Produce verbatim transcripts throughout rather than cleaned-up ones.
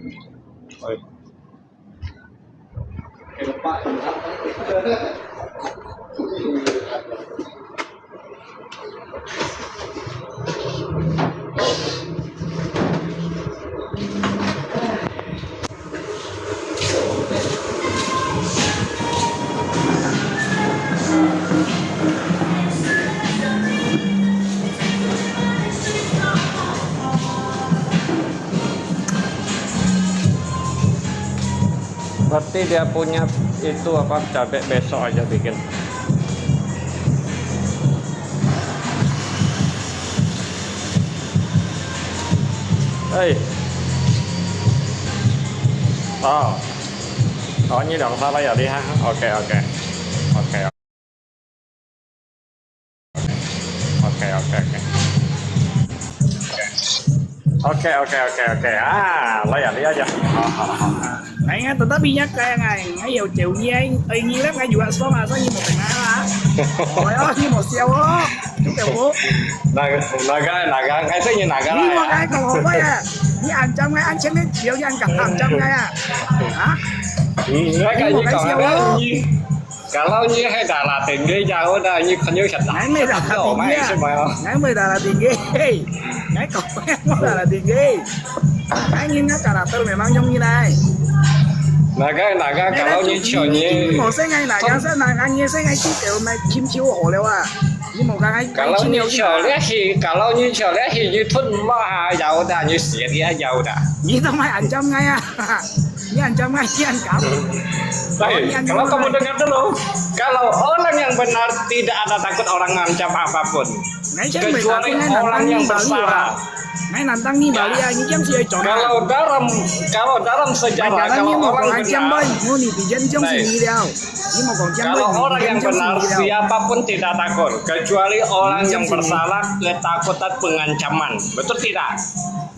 哎。 Berarti dia punya itu apa, cabai besok aja bikin. Hei. Oh. Oh, ini dong, salah ya, lihat. Oke, oke. Oke. Oke, oke, oke. Oke, oke, oke, oke. Ah, lo ya, lo ya. Hah, hah, hah. Ai, nga tetap minyak kaya nga, nga yau jauh ye, ai, ngi lam nga juga sama, so ngi mau kena lah. Oh, ya, ngi mau siau oh. Itu kaya bu. Naga, naga, naga, ngai sai ngi naga lah. Ngi mau kaya kau apa ya? Ngi ancam ngai, ancam ngai, siau ngi ancam, ancam ngai ya. Hah? Hmm, ngai kaya ngi kau naga ngi. Kalau nyi hai darah tinggi jauh dah, nyi kan nyi siap dah. Ngai mai darah tinggi ah. Ngai mai darah tinggi. Hei. Ngai kau mai darah tinggi. Ngai nyi ngai karakter memang yang nyi nai. Naga, naga, kalau nyi cium nyi. Nyi mau sai ngai naga sai naga nyi sai ngai cium kau mai cium cium hole wa. Nyi mau kan ngai cium nyi. Kalau nyi cium lihat hi, kalau nyi cium lihat hi, nyi tun mah jauh dah, nyi siap dia jauh dah. Nyi tu mai ancam ngai ah. Nyi ancam ngai, nyi ancam. Baik, kalau kamu dengar dulu, kalau orang yang benar tidak ada takut orang ancam apapun. Kecuali orang yang bersalah. Ngai nantang nyi balik ah, nyi kiam si ai chong. Kalau dalam, kalau dalam sejarah, kalau orang benar, kalau orang yang benar, siapapun tidak takut, kecuali orang yang bersalah, ketakutan pengancaman. Betul tidak?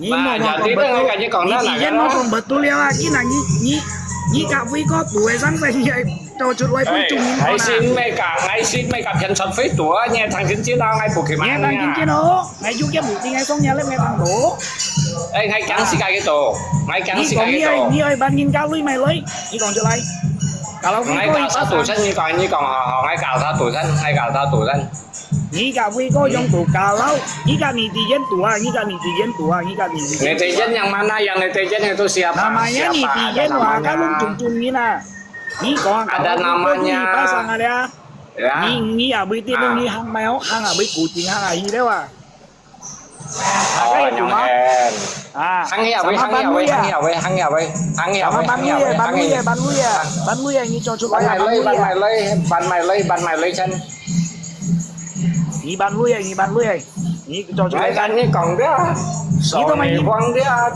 Nah, jadi dengan kaji kong na, nah, kan, mau kong betul ya, aki na, nyi, nyi, nyi kak wui ko tu, eh, sang sai, nyi, to chut wai pun chung min ko na. Ngai sin mai ka, ngai sin mai ka, pian chot fei tu, nyi, tang sin chin na, ngai bu ki ma, nyi, tang sin chin oh, ngai yu kia bu ting, ngai song nyi, lem ngai tang do. Eh, ngai kiang si ka ki to, ngai kiang si ka ki to. Nyi, nyi, oi, ban nyin ka lui mai lui, nyi kong chut lai. Kalau ngai ka sa tu san, nyi kong, nyi kong, ha, ha, ngai ka sa tu san, ngai ka sa tu san. 你个偉哥用到家老，你个你的人多啊，你个你的人多啊，你个你的人多啊。Netizen yang mana yang netizen itu siapa? Namanya siapa? Ada netizen wah, namanya. Kalau tuntunnya. 你講啊，ada namanya. Kalau tuntunnya pasang ada. Ya. 你你也不一定，啊。你行買哦，行啊，不一定行啊，去了啊。 Oh, nyong hen. Ah, hang ya wei, hang ya wei, hang ya wei, hang ya wei, hang ya wei, hang ya wei, hang ya wei. Ban lui ya, ban lui ya, ban lui ya, nyi cho chuk ban mai lui, ban mai lui, ban mai lui, ban mai lui chan. Nyi ban lui ya, nyi ban lui ya. Nyi cho chuk ban. Nyi kong dia. Nyi to mai nyi.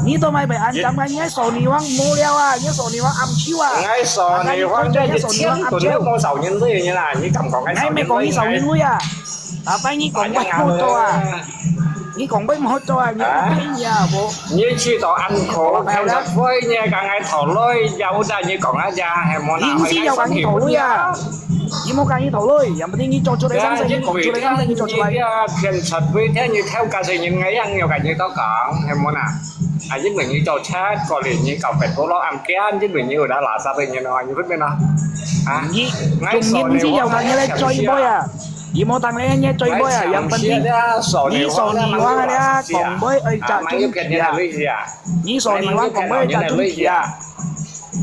Nyi to mai bai an jam ngai, nyi so nyi wang mo liao ah, nyi so nyi wang am chiu ah. Ngai so nyi wang dia nyi chiang tu nyi mo sao nyi lui nyi la, nyi kam kong ngai sao nyi lui. Ngai mai kong nyi sao nyi lui ah. Apa nyi kong bai mo to ah. 你講杯莫做啊，你講杯呀，無。你去到安可，看到會呢，講愛討論，要得你講啊，呀，還無哪會愛生氣啊？你毋使要講你討論啊，你莫講你討論，也毋定你做出來上身，你講出來上身，你做出來。你啊，騙出位，聽你偷家事，你愛樣要跟你多講，還無哪？啊，因為你做賊，過年你搞白布落暗間，因為你有那垃圾的人哦，你分辨咯？啊，你中年毋使要講你來做一杯啊。 你莫當然你最尾啊，yang penting你所你話个講尾愛扎中期啊，你所你話講尾愛扎中期啊，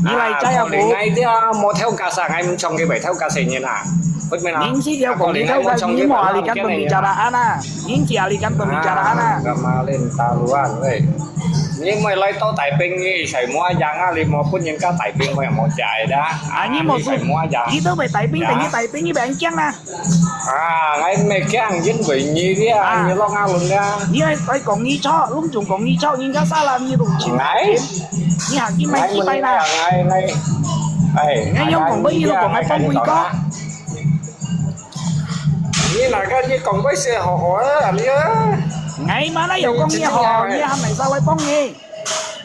你來摘啊無？Ngai dia mau theo kasar, ngai mchong ke bai theo kasar nyen ah. Put me na. 你是要講你theo kasar，你莫阿里干等你加答案啊，你是阿里干等你加答案啊。Kemarin taruhan, weh. 你莫來到大兵，你係麼樣啊？你莫分人家大兵，我又莫解的啊。啊，你莫說，你都被大兵，等於大兵，你被人驚啊。 啊，𠊎毋係驚，因為你這，啊，你落下輪啊。你愛，愛講你錯，攏總講你錯，人家salah你都唔承認。你還去買幾擺啦？𠊎，𠊎，哎，你用講過，你都講還放幾個？你哪個你講過些好好啊，你啊？𠊎嘛哪有講你好，你還買啥來幫你？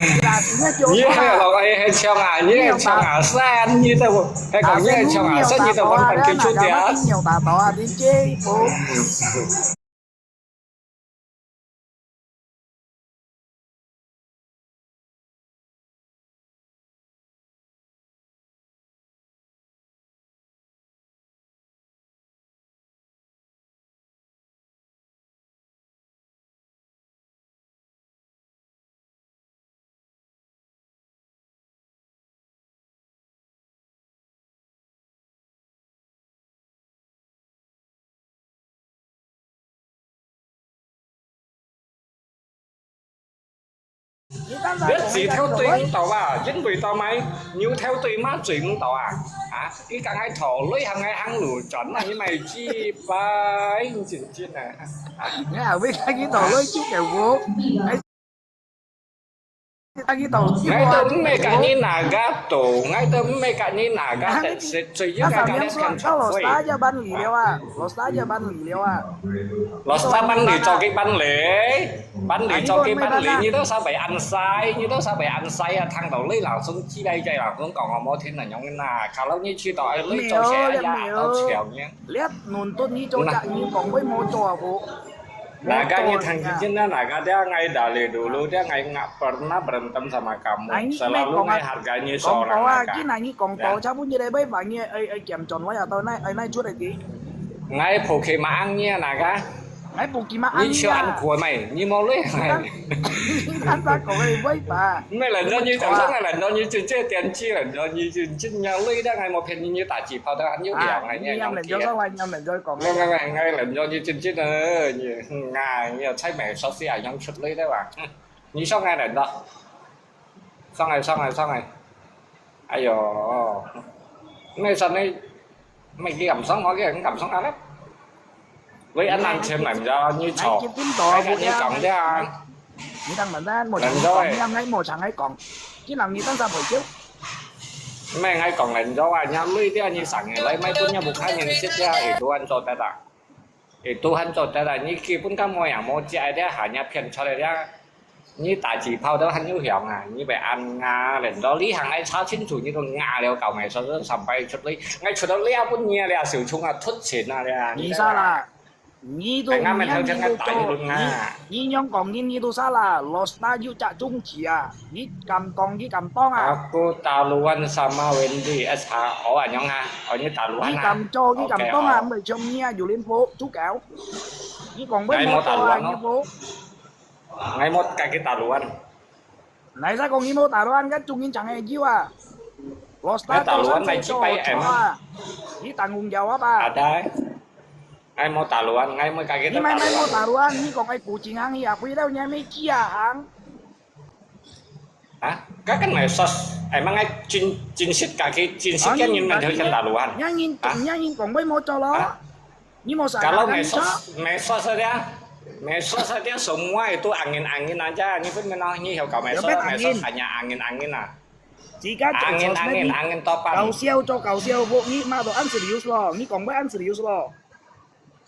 你還有講，哎，還唱啊，你還唱啊，山，你都，還講你還唱啊，山，你都完全記住的啊。你單單講一隻字頭對毋到啊，因為到尾牛頭對馬嘴毋到啊！啊，你講愛討鐳行愛行路轉啊，你買幾百，你真真啊！你還會看見討鐳就給我？Lagi tau，𠊎都毋係甲你哪个做，𠊎都毋係甲你哪个，但是最要緊甲你看出會。Lost aja ban liu啊，lost aja ban liu啊。Lost aja ban liu做个ban liu，ban liu做个ban liu，你都稍微安塞，你都稍微安塞啊，聽到你老師之類个老師講好無聽人用个呐，kalau你去到愛你做事啊，都笑呢。 Lihat nuntut ni cocak ni kong boy mau coba ko. Naga ni tang cincin na naga dia ngai dari dulu dia ngai nggak pernah berantem sama kamu. Selalu ngai harganya seorang naga. Ki nai ni kong to cha pun jadi boy bang ni ai ai kiam chon wai atau nai ai nai cut ai ki. Ngai phu ke maang ni naga. Ngai phu ki maang ni. Ni cho ăn của mày, ni mau lui mày. Ni tan ta kong ai boy ba. 毋係輪到你，就算係輪到你，就這點知輪到你，就真正累到𠊎無騙你，你打紙炮都還有用啊，你用冷咗上來，你用冷咗講。喂喂喂，𠊎輪到你真正啊，你啊，你啊，在美國是啊，用出力的吧？你上來輪到，上來上來上來，哎喲，那上來。 Mày đi gặm sống, mày đi gặm sống à đấy. Với anh ăn thêm mày cho như chó. Cái này như còng thế à. Ni tang man dan mo chang ai kong, ni am ngai mo chang ai kong. Ki nang ni tang sa phoi kiu. Mày ngai kong lên cho à, nhà lui thế à, như sáng ngày lấy mày cũng nhà bục hai nghìn xếp thế à, itu ăn cho ta ta. Itu ăn cho ta ta, như kia cũng cả mày à, mo chia ai thế à, hả nhà phiền cho đấy thế à. 你打紙炮都還有用啊，你會恁啊，連到你還愛查清楚，你都啊了搞咩，所以三擺出去，𠊎出到這分你啊，小聰啊，出錢啊，你啊，你啥啦？你都你都你都你，你樣講你你都啥啦？Lost na you cak cung ci啊？你敢講你敢當啊？Aku taruhan sama Wendy S H O啊，樣啊，哦，你taruhan啊？你敢做你敢當啊？OK，哦。毋係像你啊，有連波，足夠。你講不好啊，你波。 Ngai mot kaki taluan. Nai sa kong imo taluan kan chungin chang e jiu a. Los ta taluan mai chipai emang. Ni tanggung jawab a. Ada. Ngai mo taluan, ngai mo kaki. Ni mai mai mo taluan, ni kong ai kucing hang ya, pui dau nya mi kia hang. Hah? Kaki mai sos, emang ngai chin chin sit kaki, chin sit kan yin mai thau chan taluan. Nyang yin, nyang yin kong bai mo cho lo. Hah? Kalau medsos, medsos saja, medsos saja semua itu angin-angin aja. Ini pun menang ini kalau medsos, medsos hanya angin-angin lah. Angin-angin, angin topan. 搞笑做搞笑，你罵到恁serious咯，你講乜恁serious咯。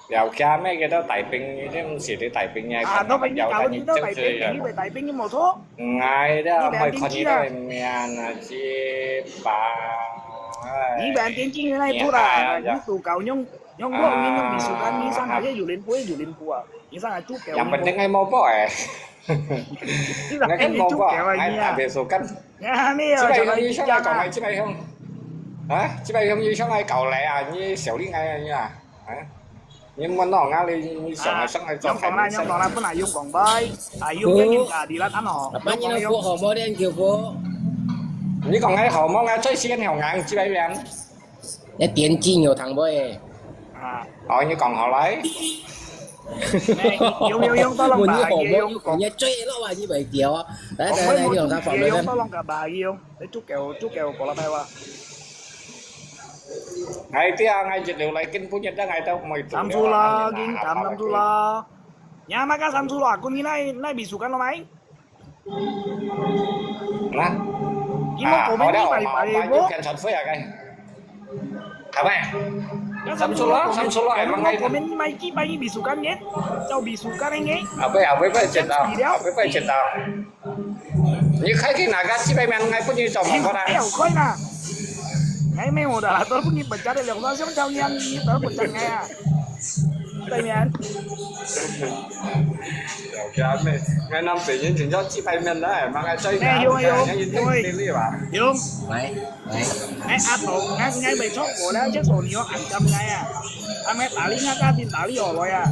了解咩？佢兜大兵，佢都毋係啲大兵呀，啊，都俾你搞到你都大兵，你咪大兵都冇錯。𠊎都毋係看你兜个面啊，雞巴。你咪眼睛睛个那一步啦，你都搞用 用我，你用比手干，你上海也有人不會有人不啊？你上海住狗，yang penting ai mau boy. Ni kan mau boy, ai tak besokan. Ya, ni ya, 這擺用醫生來講，ai，這擺用，啊，這擺用醫生來搞來啊，你小令哎呀，啊，你問我啊，你你想來上來做，用講啦，用講啦，本來用講吧，啊，用用啊，你來看哦，把你的火好冇練給我。你講哎，好冇啊，最先好硬，這擺樣。 一點鐘有糖杯誒。啊，哦，你講好來。用用用，到攏把用講。你最落啊，你袂掉啊！來來來，你用它放來用，到攏个把用，你足夠足夠，過來台灣。哎，對啊，哎，一路來跟不見得哎，都沒。三十啦，緊減三十啦。你阿媽个三十啦，今日來來秘書間咯，買。 Nah, ah, kau dah mau maju kan transfer ya kan? Apa? Samsul lah, Samsul lah, emang kan? Komen ni mai ki pai bisukan kan? Cau bisukan kan? Apa apa apa cerita? Apa apa cerita? 你開个哪个幾百萬，𠊎分你做麼个啦？哎，有開啦。哎，沒有的，都不你本家的兩張相交易，你都不講哎呀。對面。有个咩？𠊎南北人成交幾百萬啦，嘛，𠊎追哎，有啊，有，有，有。有。喂，喂。哎，阿婆，𠊎，𠊎未出貨啦，這貨你要按咁來啊？阿妹打你，𠊎家庭打你好來啊？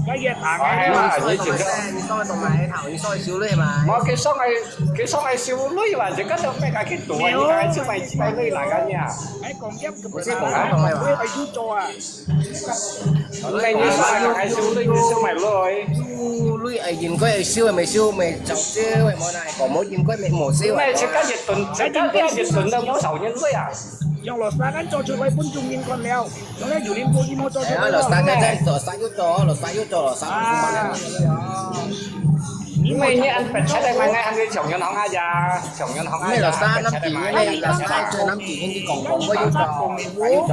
該個打哎呀，𠊎你這個你說的懂嗎？你說的修理嗎？無，佢送𠊎，佢送𠊎修理嘛，這個都咩个去做啊？你講係買幾百萬哪个呀？哎，講價不是講價，不會去做啊。 你你說還修理，你修買落去。修理，哎，應該係修，係無修，係早修，係無哪個，無應該係無修啊。那這個一噸，這個一噸都無少人類啊。用羅沙干做出來分眾人看了，用了有人不一無做出來。哎呀，羅沙干在，羅沙又做，羅沙又做，羅沙又做。啊。因為你按本來來買，𠊎還係窮人行啊呀，窮人行啊呀，那羅沙那邊，那羅沙在那邊，你講講，我又做，又做。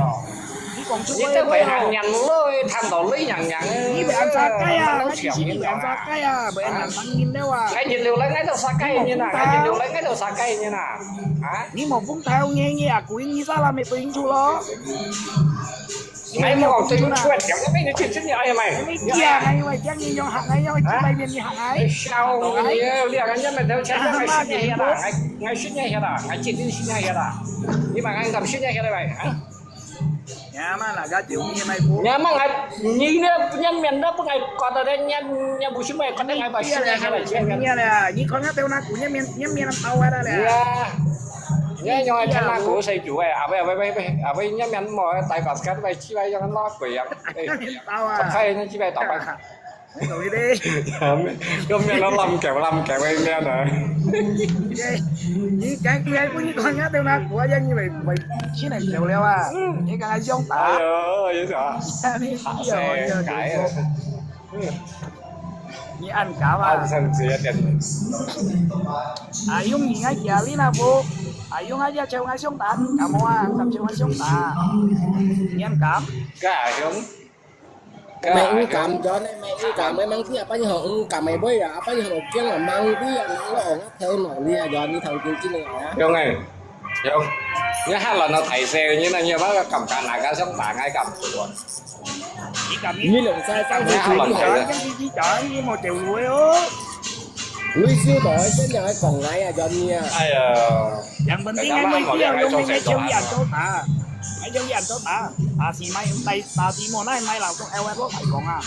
你講出來个話哦。你都會行人咯，聽到你娘娘。你會按啥个啊？老強，你會按啥个啊？會按人當人了啊？哎，你留來，哎，都啥个人啊？哎，你留來，哎，都啥个人啊？啊？你莫碰頭，你，你啊，故意你啥啦，沒對應出咯。哎，莫講對應出來，講，哎，你真正的，哎呀媽呀！你講，哎，因為講你用行，哎，因為幾百年你行，哎。哎，笑你，你兩個人沒頭前，哎，十年下啦，哎，哎，十年下啦，哎，真正十年下啦，你把俺講十年下來，哎。 Nyaman lah, gaji umi mai bu. Nyaman ai, ni ne, nyan mian da pun ai kota de nyan, nyan busu mai kota ai ba sini ai kala chen. Ni le, ni kong ate na ku nyan mian, nyan mian tau ada le. Ya. Nyan nyong ai chen na ku sai ju ai, abe, abe, abe, abe, abe nyan mian mo tai kos kat bai chi bai yang la ku yang. Tau ah. Pakai ni chi bai tau bai. 有咩？有咩？摎濫筊濫筊个咩啊？你該，你該，你還分你講人家對那國家，你會，會，現在走了啊？你剛剛想打？哎呦，有啥？你有，你有，你有。你按搞啊？啊，用你愛家裡那部，啊，用啊，要求愛想打，你敢無啊？敢求愛想打？你按搞？該用。 Mẹ ưng cắm cho nên mẹ ưng cắm mẹ mang tia apa như họ ưng cắm mẹ bơi à apa như họ kiêng là mang tia mang lo ngắt theo nọ lia cho như thằng kia kia này á. Yong ai, yong, nhớ hát là nó thầy xe như là như bác cầm cả nải cá sống tảng ai cầm. Như lượng sai sai thì hát là thầy. Lui siêu đói cái nhà ai cổng ngáy à cho nia. Ai à. Yang penting ai mui tia yong mẹ ngáy chiêu yan cho ta. Ai chiêu yan cho ta. Ta si mai tai ta si mo nai mai lau kong ai wai bo ai kong à.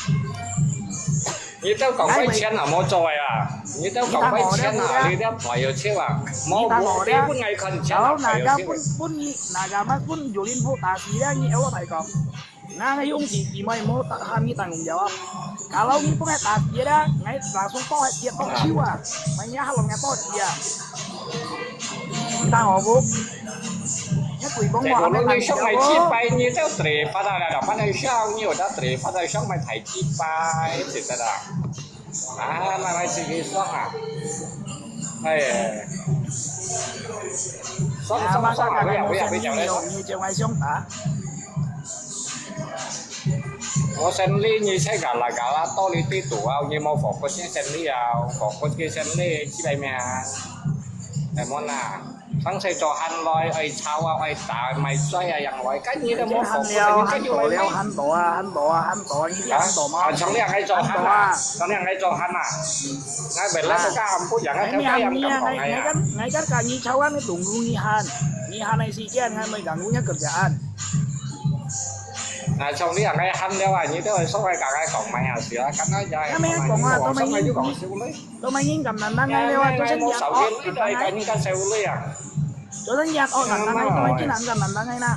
你兜講幾錢啊？無做啊！你兜講幾錢啊？你兜排有錢啊？無，無，你本來看錢啊，排有錢。Kalau naga pun, pun ni, naga mas pun julin pun tasi dah ni, ewa tai kong. Nang yung si, si mai mo ta, kami tanggung jawab. Kalau ni pun ai tasi dah, ngai langsung to ai dia to chiu ah. Mai nia halong nia to dia. Tang ho bu. Nia kui bong mo. Kalau ni siang mai chi pai ni tao tre pa da da, mana siang ni udah tre pa da siang mai thai chi pai, cerita dah. Ah, mai mai chi ni siang ah. Hai. Siang siang siang ah, 不要不要不要。 我生理你才嘎啦嘎啦，到你地肚啊，你無fokus个生理啊，fokus个生理，基本面啊，係無啦？上世做閒來，愛吵啊，愛打，買水啊，樣來，該你都無fokus，你該就來買。閒多啊，閒多啊，閒多啊，你知閒多嗎？啊，上兩個做閒啊，上兩個做閒啊，𠊎為了不干不養啊，就該樣咁講哎呀。 Ngai kan, ngai kan kani cawan ni tunggu ngihan. Ngihan ai si kian ngai mai ganggu nya kerjaan. Nah, cong ni ang ai han liao ah, ni teo so ai kang ai kong mai ah sia, kan ai ya. Ngai mai kong ah, to mai ni, to mai ni kam nan nang ai liao ah, to sen ya. Ai kani kan sai ulei ah. To sen ya oh nan nang ai, to mai ni nan kan nan nang ai na.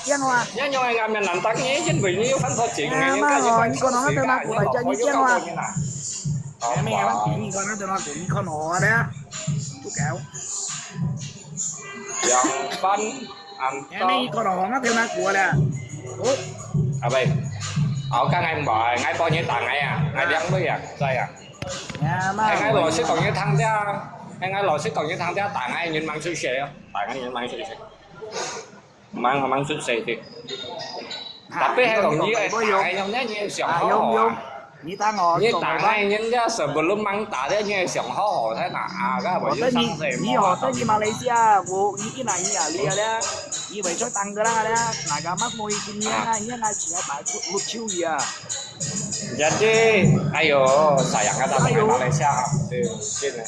Kian wa. Nya nyong ai ngam nan tang ni, jen bui ni fan tho jing ni. Ni ko nong teo na ku lai ja ni kian wa. Ngai mai ngai ni ko nong teo na ku ni ko no wa da. Tu kau. Yang pan. Em, ito. Ini ko dah ngak kena gua dah. Oh. Apa? Aku kan ngai mbai, ngai po ni tang ngai ah, ngai liang lui ah, sai ah. Ya, ma. Ngai lo si kong ni tang dia, ngai lo si kong ni tang dia tang ngai nyin mang su se, tang ngai nyin mang su se. Mang mang su se ti. Tapi hai kong ni ai tang ngai nyong ni nyong siang ho ah. 你打我，你打个人家sebelum mang打的，你也想好好在哪啊？个我就上这毛啊。你哦，在你马来西亚，我你一来你啊，你啊咧，你会说当个啦咧，那个嘛可以今年啊，你那起来打出路球啊。Jadi, ayo, sayang kata 哎呦。 Malaysia, ah. 对，真的。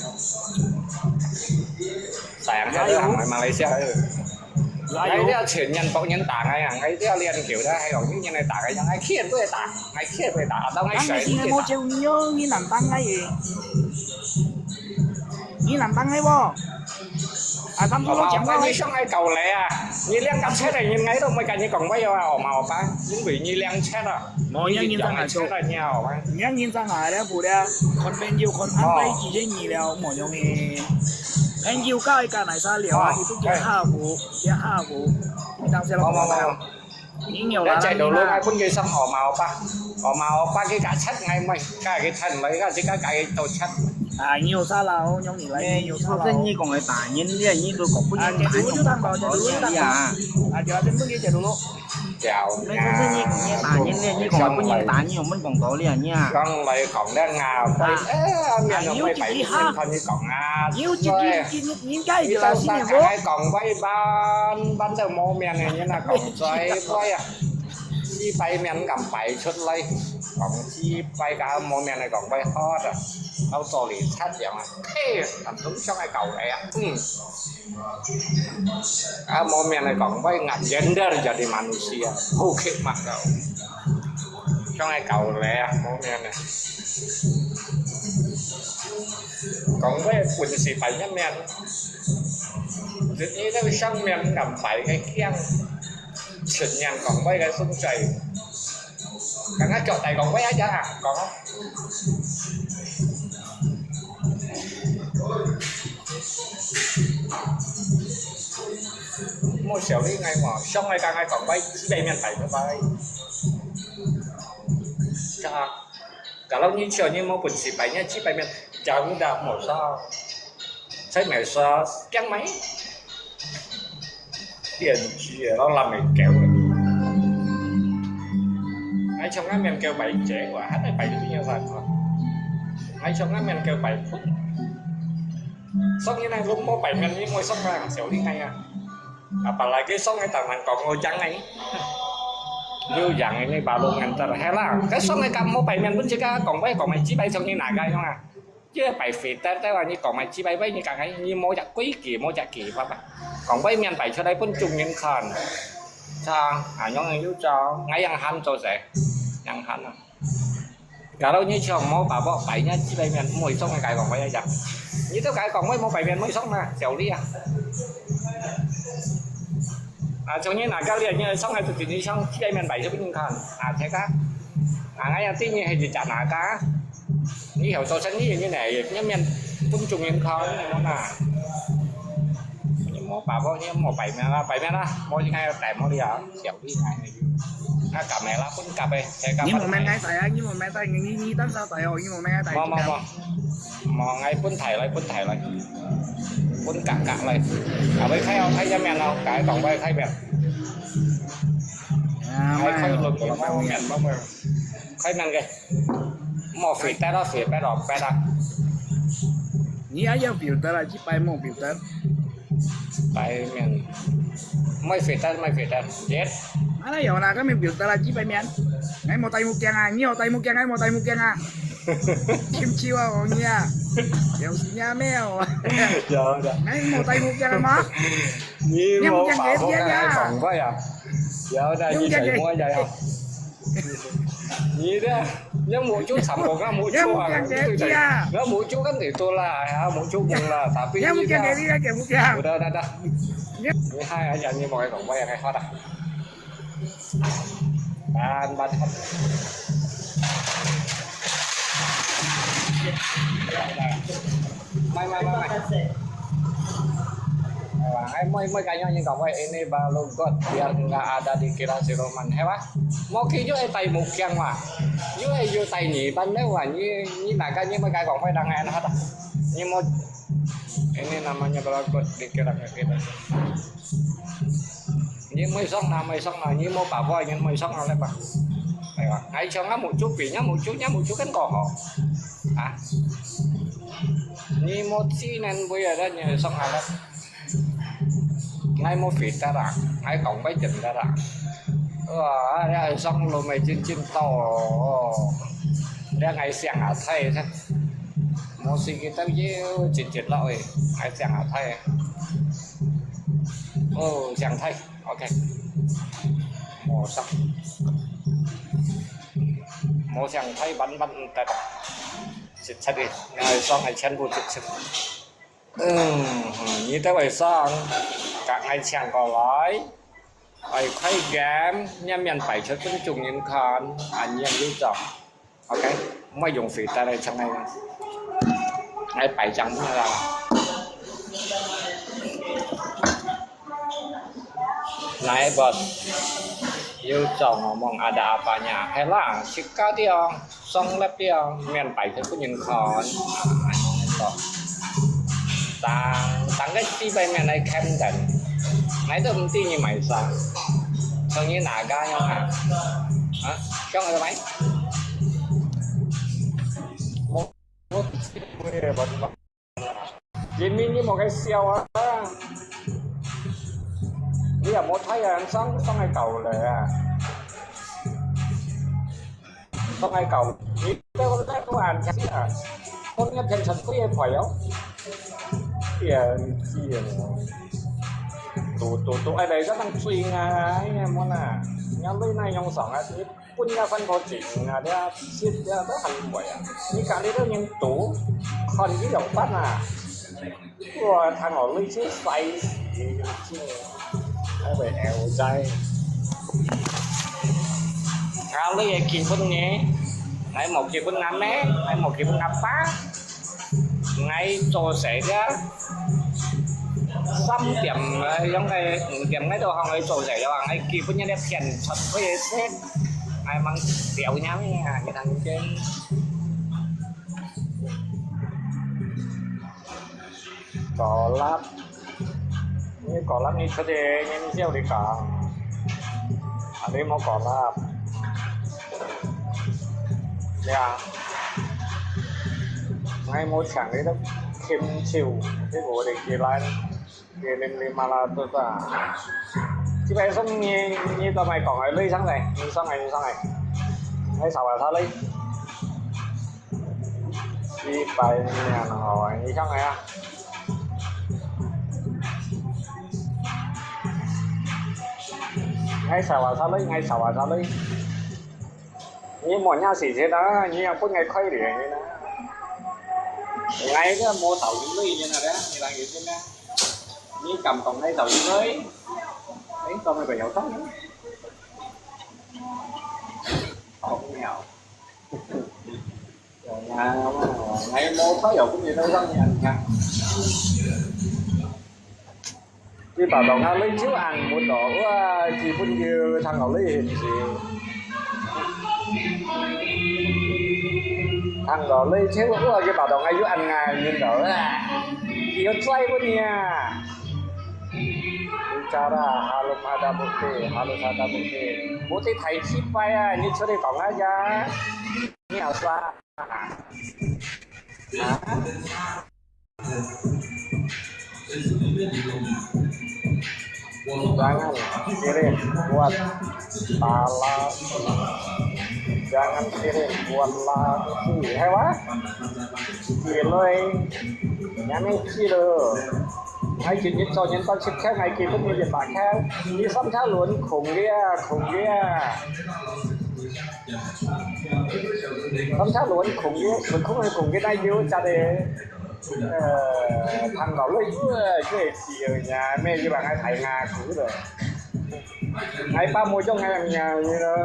Sayang kata 哎呦。 Malaysia. 哎呦。 Ngai dia全年帮人打个呀，ngai dia练球的，还有一年来打个呀，ngai खेल 都会打，ngai खेल 都会打，到 ngai 学一年打。你难当个耶，你难当个不？啊，他们说讲话。你上来搞来啊，你两个车的人，ngai 都没跟你讲话啊，好吗？好吧，因为你两车了。 無，你人生啊，你人生啊，了不了，看朋友，看安排，一些你了，無用的。朋友搞一个来啥聊啊，哦，你都叫下午，叫下午，你当时了，好，好，好。你有啦，你啦。 Ngai 分佢上 oma opa，oma opa 佢个七，ngai 妹，佢个七妹，佢自家佢到七。啊，你有啥啦？哦，用你来，你有啥啦？你说这你讲个打人，你都讲不啊，你就打人，就打人，就打人。啊，就啊，分佢就咯。 那个是你，你打人的，你讲不能打人，我们讲道理啊，你啊。上来讲的啊，啊，哎，面都没摆，有几下，看你讲啊，有几，对。你，你应该就你到大家讲，喂，班，班都没面的，你那讲嘴，喂啊，几百面敢摆出来，讲几百个没面的讲，喂，好的，到这里才讲啊，嘿，俺都上来搞来啊，嗯。 啊，无名个讲，我gender jadi manusia，OK嘛个。像个狗咧啊，无名个。讲我本事摆一面，一个上面敢摆个强，全面讲我个存在。刚刚叫大讲我一样啊，讲。 莫小丽，我上来刚刚讲，我几百面摆个摆。啊，kalau你叫你没本事摆，你几百面讲的没啥。在没啥，讲没？电视咯，那没狗。哎，从那面狗摆这个，还得摆这边有啥个？哎，从那面狗摆。 所以呢，如果冇摆面，你冇上啊，小厉害啊。Apalagi 上个当然讲我贏个，有贏个你把路面得係啦。該上个咁冇擺面，本自家講話講埋幾擺上去哪个用啊？這擺肥得得話，你講埋幾擺，你講个你冇隻規矩，冇隻技法啊。講話面擺出來分眾人看，啊，恁樣又做，𠊎樣喊做事，樣喊啊。 Kalau你想無把握，擺你幾百面，毋會中个，該講話一樣。你都該講話無擺面，毋會中啊，小李啊。啊，從你哪个你，你上來就給你上幾百面擺就不能看啊，這个。啊，𠊎要對你還是講哪个？你有做生意，你來，你面分眾人看，你看啊。你無把握，你無擺面啊，擺面啊，無應該要擺無了啊，小李啊。 啊，夾咩啦，分夾个，係夾你無面𠊎戴啊，你無面戴，你，你，你當啥戴哦？你無面𠊎戴。無，無，無。無，𠊎分大來，分大來。分夾夾來。啊，會開哦，開一面哦，該講會開面。啊，開開落去，無面，無面。開面个。莫肥得咯，肥得咯，肥得。你也要表得啦，一擺莫表得。 擺面，莫肥得，莫肥得，yes。啊，那有啦，該面表得啦，幾百面。𠊎無戴目鏡啊，你有戴目鏡，𠊎無戴目鏡啊。笑笑啊，我你啊，有時也沒有啊。有的。𠊎無戴目鏡啊嘛。你無把握，你目鏡給別人啊。講話啊。有的，你目鏡給你才摸呀呀。 你的，你目珠長過啊，目珠啊，你目鏡給你啊。你目珠跟你多啦，哎呀，目珠蒙啦，tapi你目鏡給你，你給目鏡。Udah, udah, udah。你還要講，你莫講，我也開發了。Ban, ban。Mai, mai, mai, mai. Wah, ai, moi, moi, kayaknya ini kamu ini baru got biar nggak ada dikira siluman, he wah. Mo ki yu e tai mukiang wah. Yu e yu tai ni ban le wah, ni, ni naga ni mo kai kong fai dang en hata. Ni mo, ini namanya berlaku dikira kita. Ni mo isong na, mo isong na, ni mo papa, ni mo isong na le pa. ，𠊎像𠊎目珠鼻，𠊎目珠，𠊎目珠跟過好。啊，你無知能會啊，你上下了。𠊎無肥得啊，𠊎講不真得啊。哇，你上路咪真真到哦，你𠊎想啊，太，無事个都要真真落去，𠊎想啊，太。哦，想太。 OK，無上，無上太慢慢得，直直个，𠊎上个全部直直。嗯，你都會上，甲𠊎搶過來，愛快點，面面擺出分眾人看，恁樣有種。 OK，毋好用肥得來搶𠊎，𠊎擺正分你啦。Naik bos，有種哦，望ada apanya，係啦，食家啲哦，爽粒啲哦，面擺出分人看，啊，恁樣个。當當个四百面來看等，𠊎都毋知你買啥，像你哪家樣啊？啊，像个買？ 因為你無个笑啊，你也無太陽上上个搞了啊，上个搞，你都都都很強啊，我那天成不也快哦，也是哦，都都都哎来这样追啊，哎呀，莫啦，你要累那用上啊，你 分人家分到錢啊，這食啊都很貴啊。你家裡都人賭，看你兩班啊。哇，聽我累死，死死，還會噭在。啊，你也結婚呢？還無結婚阿妹，還無結婚阿爸。 𠊎做事个，三點，呃，用个五點𠊎都喊𠊎做事个話，𠊎基本上咧騙出去个事，𠊎吂了解咩啊，你聽見？高啦，你高啦，你出去，你笑你講，啊，你莫高啦。呀， 𠊎無請你兜琴手，你無得起來，你你你嘛啦做啥？這擺送你，你做麼講个？你上來，你上來，你上來。𠊎查下查你。四百年後，你上來啊！𠊎查下查你，𠊎查下查你。 你無那時間啊，你也分𠊎開臉呢。𠊎个無找人類呢，你當有心咩？你敢講𠊎找人類？哎，做麼个有道理？好妙。哎呀，𠊎無太有分你到上面，你看。 你把當下你就恁無到，哇，基本就聽到你現時。聽到你就，哇，佢把當下又恁硬面到，哇，佢要追分你啊！Bicara harus ada bukti, harus ada bukti. Bukti大失敗啊！你出去講啊呀！你有啥？啊？ Jangan kirim buat pala, jangan kirim buat lagi. Hai wah, kirim, jangan kirim. Hai kirim cho nhân tao chip khen hai kirim ni bak khen. Ni sam cha luan khủng kia, khủng kia. Sam cha luan khủng kia, luan khủng hai khủng kia nai yu cha de. Ờ, thằng đó lấy ưa cái gì ở nhà mẹ như bạn hay thấy Nga cứ rồi. Ngay ba mua trong ngày nhà như đó,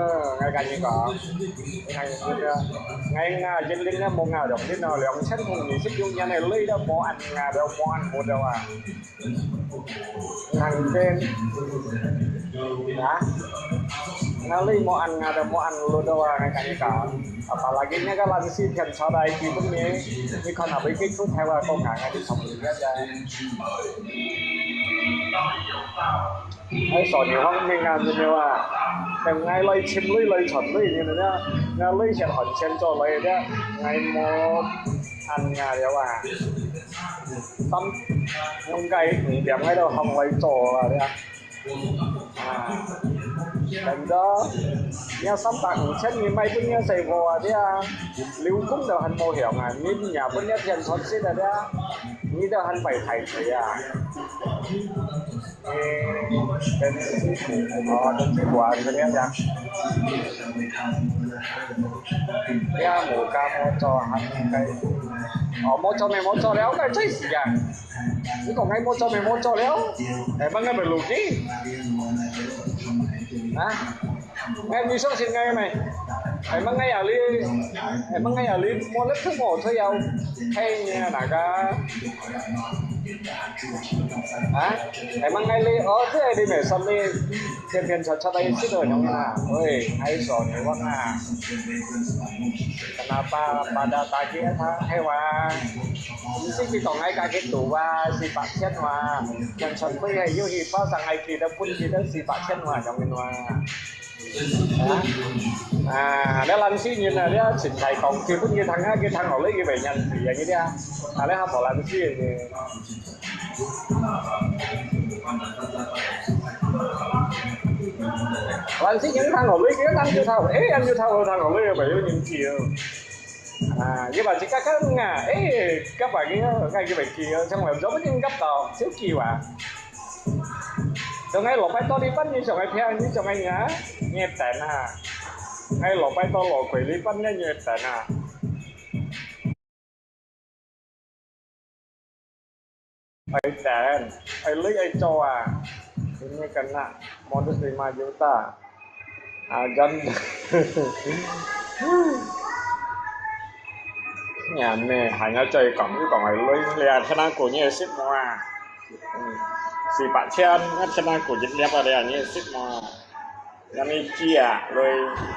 ngay cả như có. Ngay như đó. Ngay Nga dân linh nó mua Nga đồng linh nó, lòng chân hùng như xích dung nhà này lấy đó mua ăn Nga đó mua ăn mua đâu à. Thằng trên. Hả? Nó lấy mua ăn Nga đó mua ăn luôn đâu à, ngay cả như có. Apalagi nya kan lansi pian saudai ki pun ni, ni kan apa ikut tu hewa kau nggak nggak di sama juga aja. 哎，所以方面啊，真个啊，等𠊎來尋鐳來傳鐳，你知道，𠊎鐳先還錢做鐳个，𠊎無恁樣了啊。三，應該五點𠊎都行來做啊，對啊。啊，等到你三百五千，你賣分你細貨啊，對啊，流工都還無響啊，你也分你騙出息啊，對啊，你都還賣大錘啊。 誒，電視，哦，電視關个了呀。呀，無工無做，還該，哦，無做咩無做了，該最死啊！你講該無做咩無做了，誒，問該咪路機？啊？ 哎，你相信𠊎咩？哎，問𠊎呀，你，哎，問𠊎呀，你無力出無出要，嘿，你啊，哪个？啊？哎，問𠊎你，哦，這你咩，什麼，天天出出來，這个用啊？喂，哎，說你問啊。Kenapa pada tagih hewan？你識講𠊎家己肚啊，四百千哇，yang sampai ayo hipa sang ai kita pun kita四百千哇，用个哇。 啊，啊，這懶尸人啊，這身體講，佢本佢聽啊，佢聽落來佢袂認字啊，佢這，啊，這下無懶尸人呢。懶尸人聽落來，佢人就頭，誒，人就頭，聽落來，袂有人知哦。啊，佢話自家講啊，誒，急啊，佢啊，佢袂記哦，像我做乜人急到，少記啊。 Dong ai lok pai to li pan ni song ai phiang ni song ai nya, nge ten ha. Ai lok pai to lo kui li pan ni nge ten ha. Ai ten, ai lui ai cho à. Ini kena modus lima juta. Agan. Nhà mẹ, hai nó chơi cổng, cái cổng này lui lìa thế nào của nhẹ xích mua. Xì bạ chen, ngắt chân năng của Việt Nam vào đây, anh ấy xích mà. Ngắt đi chia, rồi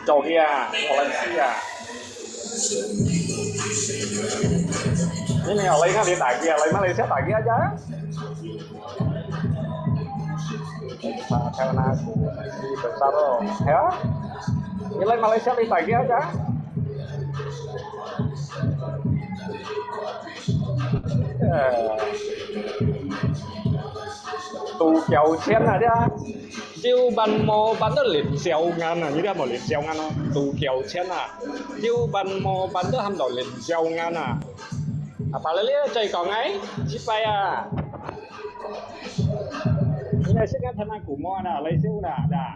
châu kia, Malaysia. Ini yang lain kan dia tak kia, lain Malaysia tak kia aja. Sana aku di besar loh, ya. Ini lain Malaysia, lain tak kia aja. Ờ. Tù kéo chén à, thế à? Siêu bắn mô bắn đó lịt siêu ngàn à, như thế mà lịt siêu ngàn à. Tù kéo chén à. Siêu bắn mô bắn đó hâm đó lịt siêu ngàn à. À, phải là lý do chơi còn ấy, chỉ phải à. Ini sih kan sana aku mau ada, lain sih udah ada.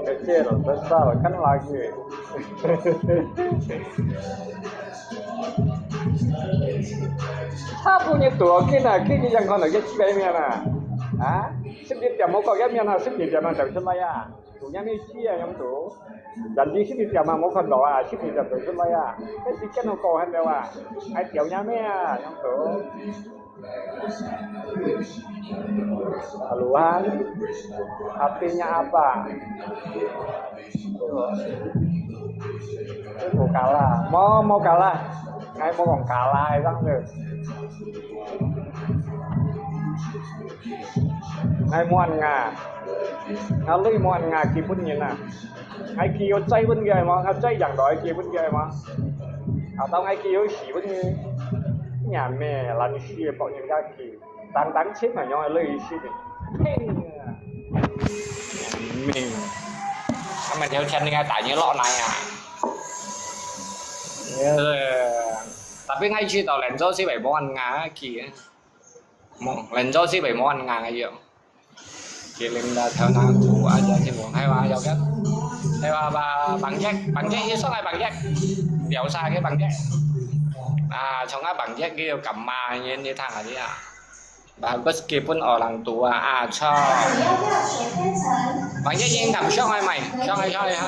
Kecil, besar, kan lagi. Apa punya tu? Okey nak, okey ni yang kau nak, okey, baik ni nak. Ha? Sip di tiap mokok ya, mian ha, sip di tiap macam semua ya. Tu yang ni sia yang tu. Dan di sini tiap mokok doa, sip di tiap semua ya. Kan sikit kau kan doa. Ai tiap nyamai ya, yang tu. Haluan, artinya apa? Itu kalah. Mau, mau kalah. Ngai mau kong kalah, itu. Ngai muan nga. Ngalui muan nga kipun ngin na. Ngai ki yo cai pun gai ma, ngai cai yang doi ki pun gai ma. Atau ngai ki yo si pun gai. Nyam me, lan si pok ngin gai ki. Tang tang chim ma nyong lei si ni. Heng. Ming. Ama theo chân ngay tại như lọ này à. Tapi ngai chi tàu lén cho si bảy món ăn ngai ki. Món lén cho si bảy món ăn ngai ayo. Kilim da theo na tu aja chi món hay wa yau kan. Hay wa ba bang jek, bang jek isok ai bang jek. Biao sa ke bang jek. À, chong ai bang jek ke yo kam ma nyen ni thang a dia. Bagus kipun orang tua, ah, cho. Bang ye ying dam shong ai mai, shong ai, shong ai ha.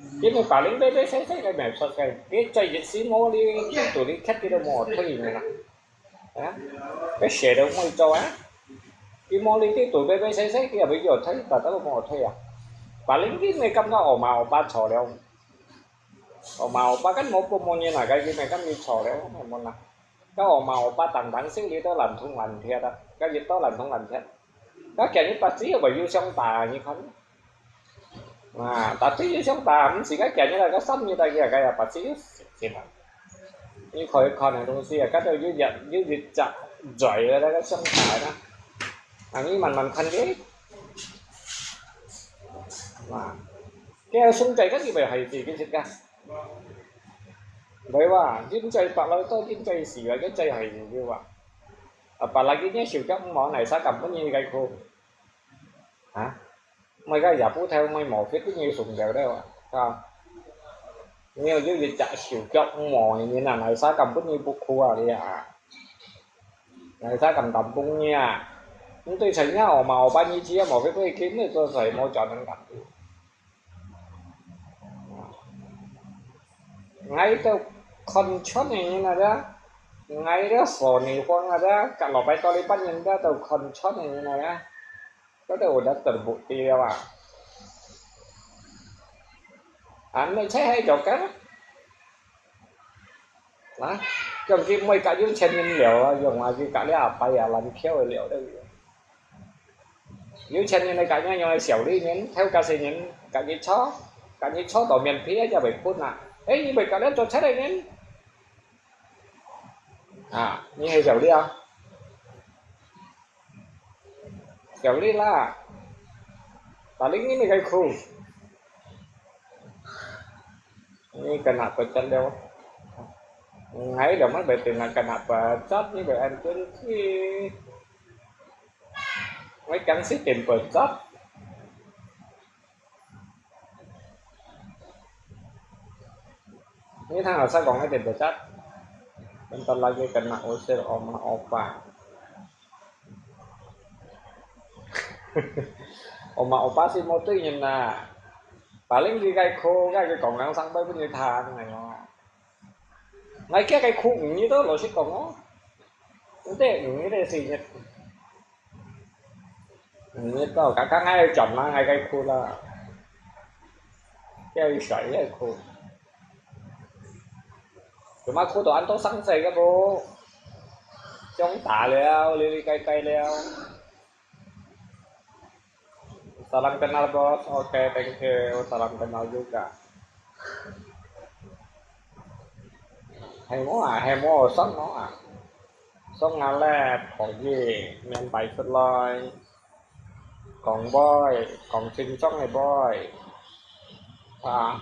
因為白領白白細細个無出个，佢做一時無力，佢肚裡缺，佢都無退呢啦。啊，佢寫都無做啊，佢無力，佢肚白白細細，佢也會有退，大家都無退啊。白領佢毋會感覺阿媽阿爸錯了，阿媽阿爸跟無父母人啊，佢毋會感覺錯了，無啦。該阿媽阿爸當當心，你都爛痛爛鐵啊，該一到爛痛爛鐵，該今日白紙又會有相打，你看。 啊，tapi又相打，毋係該今日啦，該三日啦，佢啊，該啊，白紙又先啦。你可以看个東西啊，該度有一有一隻嘴个那個相打啦。啊，你慢慢看佢。啊，佢个相打，該你會係自己識个。唔係話，人在白來到人在死啊，該在係自己話。啊，白來佢呢，手腳毋好，哪儕敢分你該苦？啊？ 買个也不透，買無fit分你送掉了啊！你有有一隻手腳無个人啊，哪儕敢分你不苦啊你啊？哪儕敢擔當你啊？你對親人阿媽阿爸你只要無fit分佢，你做事無做能力。𠊎都看穿个人啊，這，𠊎這所你方啊，這，隔老擺到你半年這都看穿个人啊，這。 Kada udah terbukti ya, Pak. Anu cai hai jok kan? Nah, jong ki moi ka yung chen yin liao, yung a ki ka lia pai ya lan kiao liao deh. Yung chen yin ka nya yung xiao li yin, theo ka se yin, ka ki cho, ka ki cho to mian pi ya bai pun na. Eh, ni bai ka lia to cai yin. Ah, ni hai xiao li a. Kéo li la. Paling ini kai khu. Ni kena pecat leo. Ngai dah mai bai tengah kena pecat ni bai an kun ki. Ngai kang si tem pecat. Ni thang asal kong ngai tem pecat. Bentar lagi kena usir oma opa. Oma opa si mau tu nyen na. Paling di kai khu kai ke kong nang sang bai pun ni thang ngai ngo. Ngai kia kai khu ni to lo si kong ngo. Nte ni te si nyet. Ni to ka ka ngai chọn na ngai kai khu la. Kia i sai ngai khu. Cuma khu to an to sang sai ka bo. Chong ta liao, li li kai kai liao. Salam kenal, Bos. Oke, thank you. Salam kenal juga. Hai mo à, hai mo, song mo à. Song ngà lẹ, thọ yì, miền Bắc Phật Lòi. Kong bòi, kong chim song ngài bòi. À.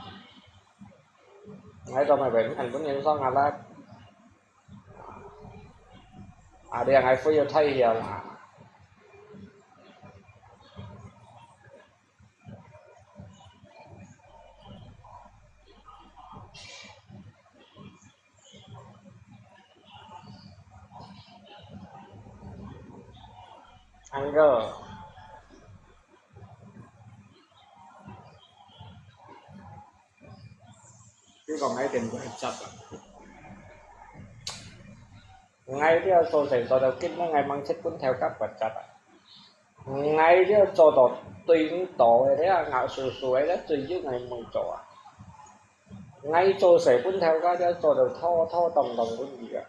Ngài tao mày bệnh, anh cũng nhận song ngà lẹ. À, đi ngài phu yêu Thái hiểu à. Ăn cơ. Cái còn ấy tìm của chặt à. Ngay cái số sảy số đầu kích nó ngay mang chết cuốn theo các vật chặt à. Ngay cái số đó tuyến tổ ấy đấy à, ngạo sù sù ấy đấy, tùy chứ ngày mười tổ à. Ngay số sảy cuốn theo các cái số đầu thô thô tòng tòng cuốn gì à.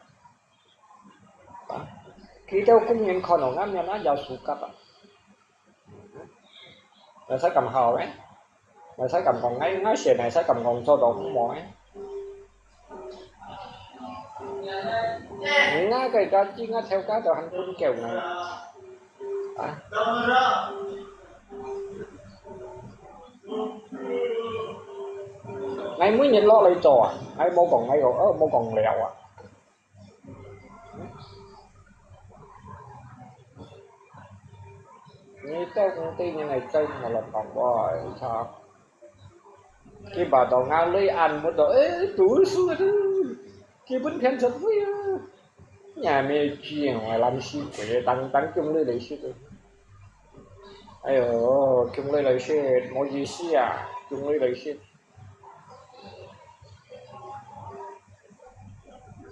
Khi theo công nhân còn ở ngắm nhau nó giàu sù cắt à. Là sao cầm hào ấy. Ngài sai kam kong, ngài, ngài sian ngài sai kam kong cho dong mò. Ngài cái ka chi ngài theo ka cho han kun kêu ngài. À. Ngài mũi nhìn lo lấy cho à, ngài mô kong ngài kong, ơ, mô kong lèo à. Ni tao công ty như này tao mà lọt bỏng bòi sao. Khi bà đó ngã lưới ăn một đó, ê, tú sư đó. Khi bún khen thật vui à. Nhà mẹ chuyện ngoài làm gì quỷ tăng tăng chung lưới lấy shit. Ai yo, chung lưới lấy shit, mỗi gì xí à, chung lưới lấy shit.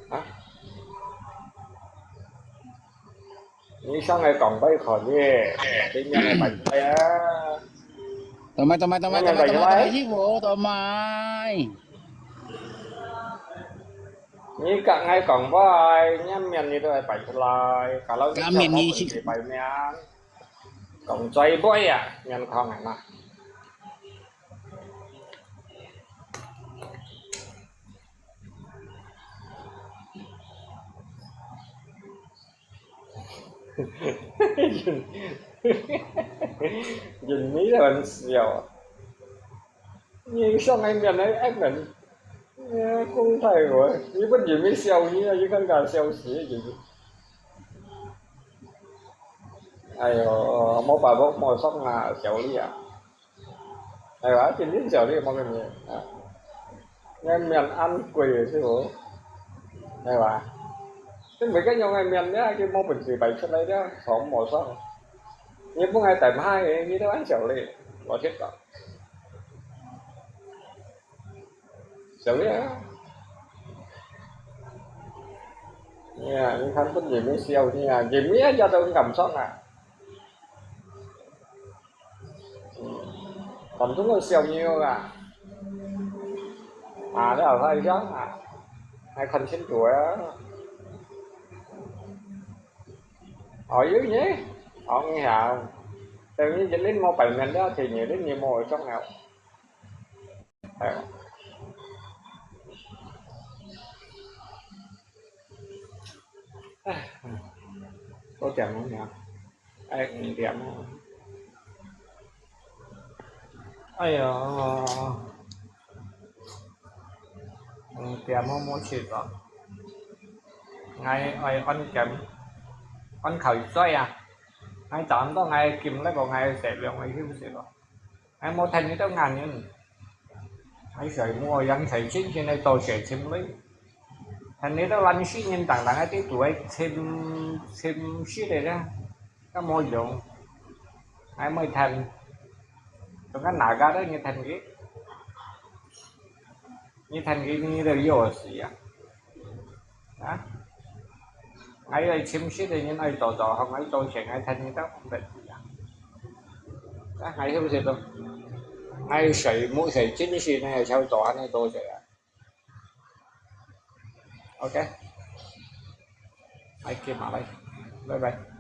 啊？你上來講杯可以，對面來擺出來啊。等埋，等埋，等埋，等埋，等埋，等埋，等埋。你講愛講杯，你面你都愛擺出來。Kalau你面你去擺面，講嘴杯啊，面孔啊嘛。 人，人你都很笑啊！你上来面来，哎，人，哎，公太我，你不人没笑你啊，你刚刚笑死人。哎哟，没办法，没上啊，笑你啊！ 係吧？真正笑你無个面啊！你面恁貴个，係無？係吧？你每个樣个面咧，佢無本事擺出來咧，爽無爽？你本來大牌个，你都恁笑你，我識講。笑你啊！你啊，你看本人你笑你啊，人面也都很感傷啊！ 嗯，當中个小牛啊，啊，你好看一下啊，還看清楚啊。哦，有呢，哦，你好，等於一輪無擺面了，第二輪你無上了。哎，哎，嗯，多點了你啊。 哎，五點哦。哎呀，五點我無食啊。𠊎愛安檢，安口水啊。𠊎早上到𠊎檢那個𠊎食兩個休息咯。 𠊎無聽你兜眼人，𠊎睡目，人睡醒醒來多謝尋你。聽你兜懶尸人，當當个地圖愛尋，尋死个啦，該無用。𠊎無聽，總个哪个都你聽佢，你聽佢，你都要死啊！啊！ 𠊎愛尋食个人愛做做，學𠊎做事，𠊎聽你兜毋得意啊！啊，𠊎休息咯。𠊎睡目睡精神呢，就做恁呢多謝啊。OK，𠊎去馬來，拜拜。